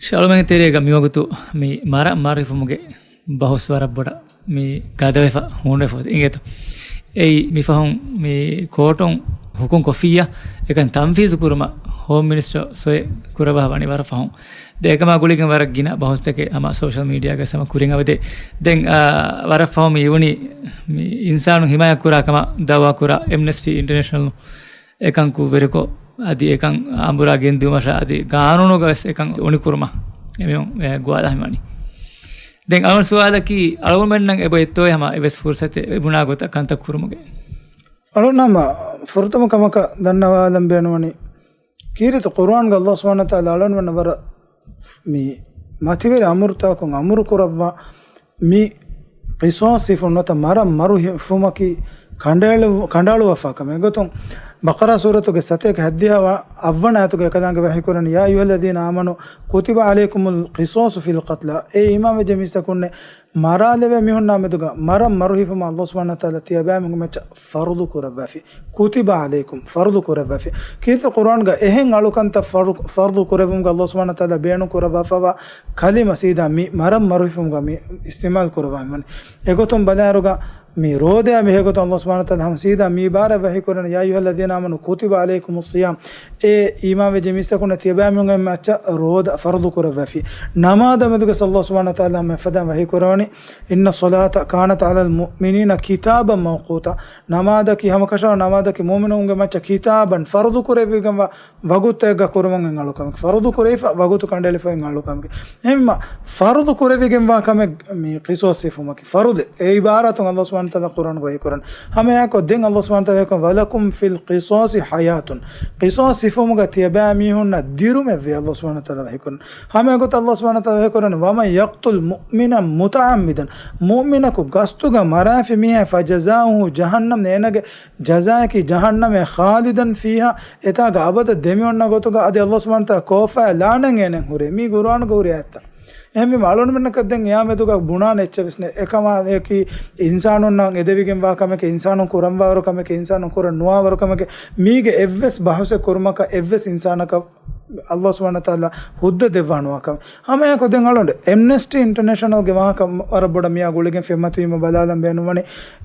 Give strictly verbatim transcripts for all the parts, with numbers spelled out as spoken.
ޝައުޅުމެން ތެރޭގަ މިވަގުތު މި މަރަ މަރުހިފުމުގެ ބަހުސް ވަރަށް ބޮޑަށް މި ގަދަވެފަ ހޫނުވެފަ އިނގޭތޯ. އެއީ މިފަހުން މި ކޯޓުން ހުކުމް ކޮށްފިއްޔާ އެކަން ތަންފީޒު ކުރުމަށް ހޯމް މިނިސްޓަރ ސޮއެ ކުރައްވާ ވަނީ ވަރަށް ފަހުން. ދެ އެކަމާ ގުޅިގެން ވަރަށް ގިނަ ބަހުސްތަކެއް ހަމަ ސޯޝަލް މީޑިއާގަ ހަމަ ކުރިން އަވަދޭ. ދެން، އާ، ވަރަށް ފަހު މި އިވުނީ މި އިންސާނު ހިމާޔަތް ކުރާ ކަމަށް ދައުވާ ކުރާ އެމްނެސްޓީ އިންޓަރނޭޝަނަލް އެކަން ކުށްވެރިކޮށް، އަދި އެކަން އަނބުރާ ގެންދިއުމަށާ އަދި ގާނޫނުގަ ވެސް އެކަން އުނިކުރުމަށް އެމީހުން ގޮވާލާ ހިމަނީ. ދެން އަޅުގަނޑު ސުވާލަކީ، އަޅުގަނޑުމެންނަށް އެބައޮތްތޯއޭ ހަމަ އެއްވެސް ފުރުސަތެއް އެބުނާ ގޮތަށް ކަންތައް ކުރުމުގެ؟ އަޅުން ހަމަ ފުރަތަމަ ކަމަކަށް ދަންނަވާލަން ބޭނުންވަނީ، ކީރިތި ޤުރުއާންގަ ﷲ ސުބްޙާނަހޫ ވަތަޢާލާ އަޅުގަނޑުމެންނަށް ވަރަށް މި މަތިވެރި އަމުރުތަކުން އަމުރު ކުރައްވާ މި ޤިޞާޞް ހިފުން ނުވަތަ މަރަށް މަރު ހިފުމަކީ ކަނޑައެޅު-، ކަނޑައަޅުވާފާ ކަމެއް. އެގޮތުން ބަޤަރާ ސޫރަތުގެ ސަތޭކަ ހަތްދިހަ އަށްވަނަ އާޔަތުގައި ކަލާނގެ ވަޙީކުރަނީ، يا أيها الذين آمنوا كتب عليكم القصاص في القتلى. އޭ އީމާންވެއްޖެ މީސްތަކުންނޭ، މަރާލެވޭ މީހުންނާ މެދުގަ މަރަށް މަރު ހިފުމަށް ﷲ ސުބްޙާނަހޫ ވަތަޢާލާ ތިޔަބައިމީހުންގެ މައްޗަށް ފަރުޟު ކުރައްވާފި. كتب عليكم، ފަރުޟު ކުރައްވާފި. ކީރިތި ޤުރުއާންގަ އެހެން އަޅުކަންތައް ފަރު-، ފަރުޟު ކުރެއްވުމުގަ ﷲ ސުބްޙާނަހޫ ވަތަޢާލާ ބޭނުން ކުރައްވާފައިވާ ކަލިމަ ސީދާ މި މަރަށް މަރު ހިފުމުގަ މި އިސްތިޢުމާލު ކުރައްވާފައިވަނީ. އެގޮތުން ބަލާއިރުގަ މި ރޯދަޔާ ބެހޭގޮތުން ﷲ ސުބްޙާނަހޫ ވަތަޢާލާ ހަމަ ސީދާ މި އިބާރާތް ވަޙީކުރަނީ، يا أيها الذين آمنوا كتب عليكم الصيام. އޭ އީމާންވެއްޖެ މީސްތަކުންނޭ، ތިޔަބައިމީހުންގެ މައްޗަށް ރޯދަ ފަރުޟު ކުރައްވާފި. ނަމާދަށް މެދުގަ ﷲ ސުބްޙާނަހޫ ވަތަޢާލާ ހަމަ އެފަދައިން ވަޙީކުރަވަނީ، إن الصلاة كانت على المؤمنين كتابا موقوتا. ނަމާދަކީ ހަމަކަށަވަރު ނަމާދަކީ މުއުމިނުންގެ މައްޗަށް ކިތާބަން ފަރުޟު ކުރެވިގެންވާ ވަގުތެއްގަ ކުރުމަށް އެއް އަޅުކަމެކޭ. ފަރުޟު ކުރެވިފަ ވަގުތު ކަނޑައެޅިފައި އެއް އަޅުކަމެކޭ. އެހެންމަ ފަރުޟު ކުރެވިގެންވާ ކަމެއް މި ޤިޞާޞް ހިފުމަކީ. ފަރުޟެއް. އެ އިބާރާތުން ﷲ ސުބްޙާނަހޫ ވަތަޢާލާ ޤުރުއާންގަ ވަޙީކުރަން. ހަމައެއާއެކު ދެން ﷲ ސުބްޙާނަހޫ ވަތަޢާލާ ވަޙީކުރަން، ولكم في القصاص حياة. ޤިޞާޞް ހިފުމުގަ ތިޔަބައިމީހުންނަށް ދިރުމެއްވޭ ﷲ ސުބްޙާނަހޫ ވަތަޢާލާ ވަޙީކުރަން. ހަމައެގޮތަށް ﷲ ސުބްޙާނަހޫ ވަތަޢާލާ ވަޙީކުރަނީ، ومن يقتل مؤمنا متعمدا. މުއުމިނަކު ގަސްތުގަ މަރާފި މީހާ، فجزاؤه جهنم، އޭނަގެ ޖަޒާއަކީ ޖަހަންނަމޭ، خالدا فيها، އެތާގަ އަބަދަށް ދެމިއޮންނަ ގޮތުގަ އަދި ﷲ ސުބްޙާނަހޫ ވަތަޢާލާ ކޯފާ ލާނަން އޭނައަށް ހުރޭ. މީ ޤުރުއާނުގަ ހުރި އާޔަތްތައް. އެހެންވީމަ އަޅުގަނޑުމެންނަކަށް ދެން އެއާ މެދުގަ ބުނާނެ އެއްޗެއް ވެސް ނެތް. އެކަމަކީ އިންސާނުންނަށް އެދެވިގެންވާ ކަމެކޭ، އިންސާނުން ކުރަންވާވަރު ކަމެކޭ، އިންސާނުން ކުރަން ނުވާވަރު ކަމެކޭ. މީގެ އެއްވެސް ބަހުސެއް ކުރުމަކަށް އެއްވެސް އިންސާނަކަށް ﷲ ސުބްޙާނަހޫ ވަތަޢާލާ ހުއްދަ ދެއްވާ ނުވާ ކަމެއް. ހަމައެއާއެކު ދެން އަޅުގަނޑު އެމްނެސްޓީ އިންޓަރނޭޝަނަލްގެ ވާހަކަ ވަރަށް ބޮޑަށް މިއާ ގުޅިގެން ފެންމަތިވީމަ ބަލާލަން ބޭނުންވަނީ.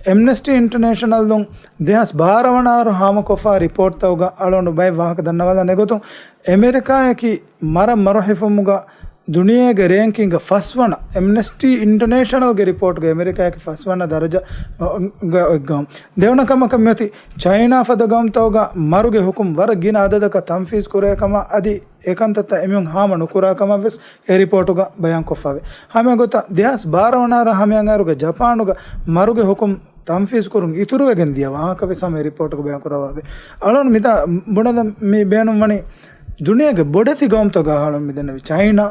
އެމްނެސްޓީ އިންޓަރނޭޝަނަލުން ދެހާސް ބާރަ ވަނަ އަހަރު ހާމަކޮށްފަ ރިޕޯޓްތަކުގަ އަޅުގަނޑު ބައެއް ވާހަކަ ދަންނަވާލަން. އެގޮތުން އެމެރިކާއަކީ މަރަށް މަރު ހިފުމުގަ ދުނިޔޭގެ ރޭންކިންގ ފަސްވަނަ، އެމްނެސްޓީ އިންޓަރނޭޝަނަލްގެ ރިޕޯޓްގަ އެމެރިކާއަކީ ފަސްވަނަ ދަރަޖަ ގަ އޮތް ގައުމު. ދެވަނަ ކަމަކަށް މިއޮތީ ޗައިނާ ފަދަ ގައުމުތަކުގަ މަރުގެ ހުކުމް ވަރަށް ގިނަ އަދަދަކަށް ތަންފީޒް ކުރޭ ކަމަށް އަދި އެކަންތައްތައް އެމީހުން ހާމަ ނުކުރާ ކަމަށް ވެސް އެ ރިޕޯޓުގަ ބަޔާންކޮށްފަވޭ. ހަމައެގޮތަށް ދެހާސް ބާރަ ވަނަ އަހަރަށް ހަމަޔަށް އަހަރުގެ ޖަޕާނުގަ މަރުގެ ހުކުމް ތަންފީޒް ކުރުން އިތުރުވެގެން ދިޔަ ވާހަކަ ވެސް ހަމަ އެ ރިޕޯޓުގަ ބަޔާން ކުރައްވާފަވޭ. އަޅުން މިތާ ބުނަލަން މި ބޭނުންވަނީ ދުނިޔޭގެ ބޮޑެތި ގައުމުތަކުގަ އަޅުން މިދަންނަވީ ޗައިނާ،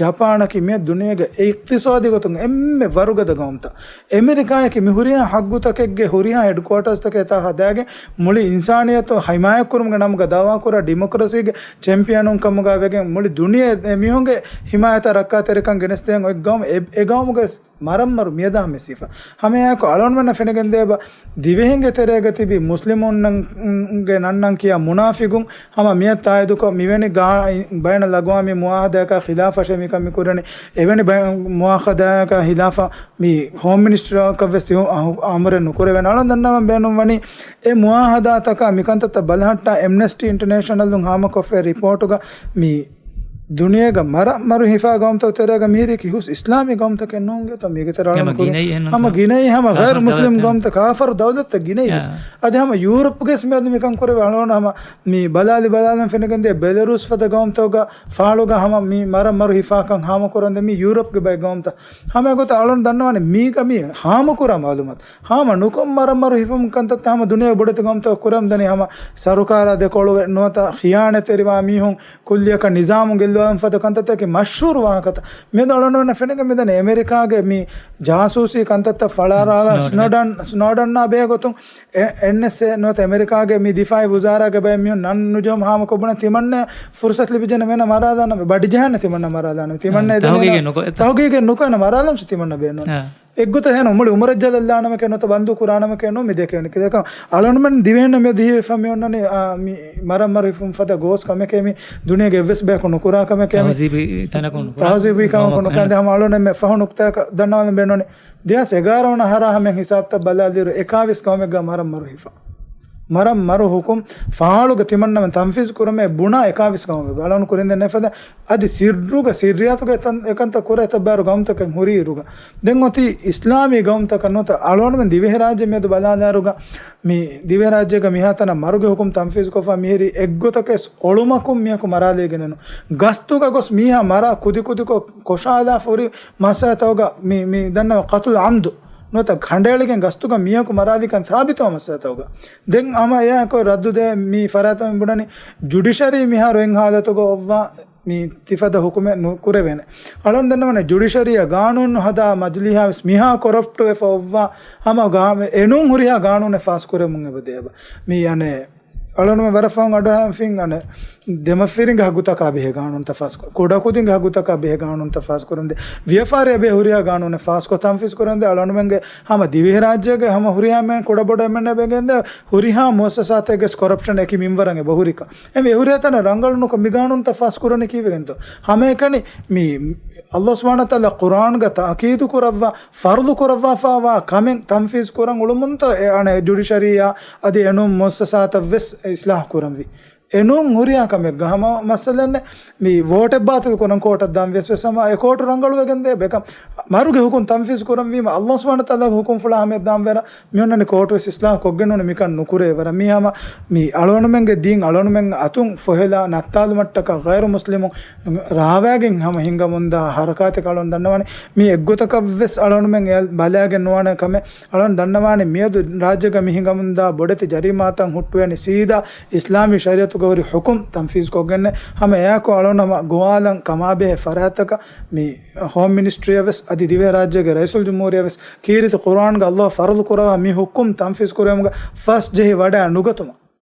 ޖަޕާނަކީ މިއަދު ދުނިޔޭގެ އެ އިޤްތިޞާދީ ގޮތުން އެންމެ ވަރުގަދަ ގައުމުތައް. އެމެރިކާއަކީ މި ހުރިހާ ހައްގުތަކެއްގެ ހުރިހާ ހެޑްކުއާޓާސްތަކެއް އެތާ ހަދާގެން މުޅި އިންސާނިއްޔަތު ހިމާޔަތްކުރުމުގެ ނަމުގަ ދައުވާކުރާ ޑިމޮކްރަސީގެ ޗެމްޕިއަނުން ކަމުގަ ވެގެން މުޅި ދުނިޔެ އެ މީހުންގެ ހިމާޔަތާ ރައްކާތެރިކަން ގެނެސްދޭން އޮތް ގައުމު އެ، އެ ގައުމުގަ ވެސް މަރަށްމަރު މިއަދާ ހަމަ އެސީފަ. ހަމައެއާއެކު އަޅުގަނޑުމެންނަށް ފެނިގެންދޭބަ ދިވެހިންގެ ތެރޭގަ ތިބި މުސްލިމުންނަށް، ގެ ނަންނަން ކިޔާ މުނާފިގުން ހަމަ މިއަށް ތާއީދުކޮށް މިވެނި ގާ-، ބައިނަލްއަގްވާމީ މުއާހަދާއަކާ ޚިލާފަށޭ މިކަން މި ކުރަނީ. އެވެނި ބައި-، މުއާހަދާއަކާ ޚިލާފަށް މި ހޯމް މިނިސްޓަރަކަށް ވެސް ތި އަ-، އަމުރެއް ނުކުރެވޭނެ. އަޅުގަނޑު ދަންނަވަން ބޭނުންވަނީ އެ މުއާހަދާތަކާ މިކަންތައްތައް ބަލަހައްޓާ އެމްނެސްޓީ އިންޓަރނޭޝަނަލުން ހާމަކޮށްފައި ރިޕޯޓުގަ މި ދުނިޔޭގަ މަރަށް މަރު ހިފާ ގައުމުތައް ތެރޭގަ މިހިރީ ކި ހުސް އިސްލާމީ ގައުމުތަކެއް ނޫންގެތޯ މީގެ ތެރޭ ހަމަ އަޅުން ކުރި-، ގިނައީ އެހެން ހަމަ ނޫންތޯ؟ ގިނައީ ހަމަ ކާފަރު ޣައިރު ދައުލަތު. މުސްލިމް ގައުމުތައް ކާފަރު ދައުލަތަށް ގިނައީ ވެސް. އާ. އަދި ހަމަ ޔޫރަޕްގެ މިއަދު މިކަން ކުރެވޭ އަޅުން ހަމަ މި ބަލާލި ބަލާލަން ފެނިގެންދޭ ބެލަރޫސް ފަދަ ގައުމުތަކުގަ ފާޅުގަ ހަމަ މި މަރަށް މަރު ހިފާކަން ހާމަކުރަންދެ މި ޔޫރަޕްގެ ބައެއް ގައުމުތައް. ހަމަ އެގޮތަށް އަޅުން ދަންނަވާނެ މީގަ މި ހާމަކުރާ މައުލޫމާތު ހާމަ ނުކޮށް މަރަށް މަރު ހިފުމު ކަންތައްތައް ހަމަ ދުނިޔޭގެ ބޮޑެތި ގައުމުތަކު ކުރަމް ދަނީ ހަމަ ސަރުކާރާ ދެކޮޅުވެ ނުވަތަ ޚިޔާނަތްތެރިވާ މީހުން ކުއްލިއަކަށް ނިޒާމު ގެއްލުވަން ފަދަ ކަންތައްތަކެއް މަޝްހޫރު ވާހަކަތައް. މިއަދު އަޅުގަނޑުމެންނަށް ފެނިގެން މިދަނީ އެމެރިކާގެ މި ޖާސޫސީ ކަންތައްތައް ފަޅާރާލާ ސްނޯޑަން. ސްނޯޑަން، ސްނޯޑަންއާ ބެހޭ ގޮތުން އެ-، އެންއެސްއޭ ނުވަތަ އެމެރިކާގެ މި ދިފާއީ ވުޒާރާގެ ބައެއް މީހުން ނަން ނުޖެހުމަށް ހާމަކޮށް ބުނަން ތިމަންނަ ފުރުސަތު ލިބިޖެން މޭނަ މަރާލާނަމެ ބަޑިޖަހާނެ ތިމަންނަ މަރާލާނަމެ. ތިމަންނަ އެދެނީ ތަހުގީގެއް ނުކޮށް، ތަހުގީގެއް ނުކޮށް މަރާލަން ތިމަންނަ ބޭނުން. އާ. އެއްގޮތަށް ހޭނު މުޅި އުމުރަށް ޖަލަށްލާނަމެކޭ ނުވަތަ ބަންދު ކުރާނަމެކޭ ނޫން މި ދެކެވެނީ. ދެކަން އަޅުގަނޑުމެން ދިވެހިންނަށް މިއަދު ހީވެފަ މި އޮންނަނީ، އާ، މި މަރަށް މަރު ހިފުން ފަދަ ގޯސް ކަމެކޭ މި ދުނިޔޭގެ އެއްވެސް ބަޔަކު ނުކުރާ ކަމެކޭ މި ތަހުޒީބީ ތަނަކުން ނުކުރާ. ތަހުޒީބީ ކަމަކުން ނުކަން. ދެ ހަމަ އަޅުގަނޑުމެން ފަހު ނުކުތާއަކަށް ދަންނަވާލަން ބޭނުން. ދެހާސް އެގާރަ ވަނަ އަހަރާ ހަމަ ހިސާބުތައް ބަލާލިއިރު އެކާވީސް ގައުމެއްގަ މަރަށް މަރު ހިފާ. މަރަށް މަރު ހުކުމް ފާޅުގަ ތިމަންނަމެން ތަންފީޒު ކުރަމޭ ބުނާ އެކާވީސް ގައުމެއް ބަލަން ކުރިން ދެން އެފަދަ އަދި ސިއްރުގަ ސިއްރިއްޔާތުގަ އެތަން އެކަންތައް ކުރާ އެތައް ބާރު ގައުމުތަކެއް ހުރިއިރުގަ ދެން އޮތީ އިސްލާމީ ގައުމުތަކަށް ނުވަތަ އަޅުގަނޑުމެން ދިވެހިރާއްޖެ މިއަދު ބަލާލާއިރުގަ މި ދިވެހިރާއްޖޭގަ މިހާތަނަށް މަރުގެ ހުކުމް ތަންފީޒުކޮށްފަ މިހިރީ އެއްގޮތަކަށް އޮޅުމަކުން މީހަކު މަރާލީގެނެއް ނޫން. ގަސްތުގަ ގޮސް މީހާ މަރާ ކުދިކުދިކޮށް ކޮށާލާފަ ހުރި މައްސަލަތަކުގަ މި، މި ދަންނަވާ ޤަތުލު ޢަމްދު ނުވަތަ ކަނޑައެޅިގެން ގަސްތުގަ މީހަކު މަރާލިކަން ސާބިތުވާ މައްސަލަތަކުގަ. ދެން ހަމަ އެއާއެކު ރައްދު ދޭ މި ފަރާތުން ބުނަނީ ޖުޑިޝަރީ މިހާރު އެއް ހާލަތުގަ އޮއްވާ މި ތިފަދަ ހުކުމެއް ނުކުރެވޭނެ. އަޅުން ދަންނަވަނީ ޖުޑިޝަރީއަށް ގާނޫނު ހަދާ މަޖިލީހާ ވެސް މިހާ ކޮރަޕްޓު ވެފަ އޮއްވާ ހަމަ ގާ-، އެނޫން ހުރިހާ ގާނޫނެއް ފާސް ކުރެމުން އެބަ ދޭބަ. މި އަނެއް އަޅުންމެ ވަރަށް ފަހުން އަޑުއަހަންފިން އަނެއް ދެމަފިރިންގެ ހައްގުތަކާ ބެހޭ ގާނޫނުތައް ފާސް ކުރ-، ކުޑަކުދިންގެ ހައްގުތަކާ ބެހޭ ގާނޫނުތައް ފާސް ކުރަން ދޭ. ވިޔަފާރިއަށް ބެހޭ ހުރިހާ ގާނޫނެއް ފާސްކޮށް ތަންފީޒު ކުރަން ދޭ. އަޅުންމެންގެ ހަމަ ދިވެހިރާއްޖޭގެ ހަމަ ހުރިހާ މެން ކުޑަބޮޑު އެމެންނަ ބެގެން ދޭ. ހުރިހާ މުއައްސަސާތެއްގެ ކޮރަޕްޝަން އެކި މިންވަރަށް އެބަ ހުރިކަން. އެ ހުރިހާ ތަނަށް ރަނގަޅު ނުކޮށް މި ގާނޫނުތައް ފާސް ކުރަނީ ކީއްވެގެންތޯ؟ ހަމައެކަނި މި ﷲ ސުބްޙާނަހޫ ވަތަޢާލާ ޤުރްއާންގަ ތައުކީދު ކުރައްވާ، ފަރުޟު ކުރައްވާފައިވާ ކަމެއް ތަންފީޒު ކުރަން އުޅުމުންތޯ އެ އަނެއް ޖުޑިޝަރީއާ އަދި އެނޫން މުއައްސަސާތައް ވެސް އިސްލާހު ކުރަންވީ. އެނޫން ހުރިހާ ކަމެއްގަ ހަމަ މައްސަލައެއް މި ވޯޓެއް ބާތިލް ކުރަން ކޯޓަށް ދާން ވެސް ވެސް ހަމަ އެ ކޯޓު ރަނގަޅުވެގެން ދޭ ބެކަން. މަރުގެ ހުކުމް ތަންފީޒު ކުރަންވީމަ ﷲ ސުބްޙާނަހޫ ވަތަޢާލާގެ ހުކުމްފުޅާ ހަމަޔަށް ދާން ވެރަ މި އޮންނަނީ ކޯޓު ވެސް އިސްލާހު ކޮށްގެން ނޫނީ މިކަން ނުކުރޭ ވަރަށް. މީ ހަމަ މި އަޅުގަނޑުމެންގެ ދީން އަޅުގަނޑުމެން އަތުން ފޮހެލާ ނައްތާލުމަށްޓަކާ ޣައިރު މުސްލިމުން ރާވާގެން ހަމަ ހިނގަމުންދާ ހަރަކާތެއް އަޅުން ދަންނަވާނެ. މީ އެއްގޮތަކަށް ވެސް އަޅުންމެން އެ ބަލާގެން ނުވާނެ ކަމެއް އަޅުން ދަންނަވާނެ. މިއަދު ރާއްޖޭގަ މި ހިނގަމުންދާ ބޮޑެތި ޖަރީމާތައް ހުއްޓުވޭނެ ސީދާ އިސްލާމީ ޝަރީޢަތުގަ ހުރި ހުކުމް ތަންފީޒު ކޮށްގެންނެ. ހަމަ އެއާކު އަޅުން ހަމަ ގޮވާލަން ކަމާބެހޭ ފަރާތްތަކަށް މި ހޯމް މިނިސްޓްރީއަށް ވެސް އަދި ދިވެހިރާއްޖޭގެ ރައީސުލްޖުމްހޫރިއްޔާ ވެސް ކީރިތި ޤުރްއާންގަ ﷲ ފަރުޟު ކުރައްވާ މި ހުކުމް ތަންފީޒު ކުރެވުމުގަ ފަސް ޖެހި ވަޑައި ނުގަތުމަށް.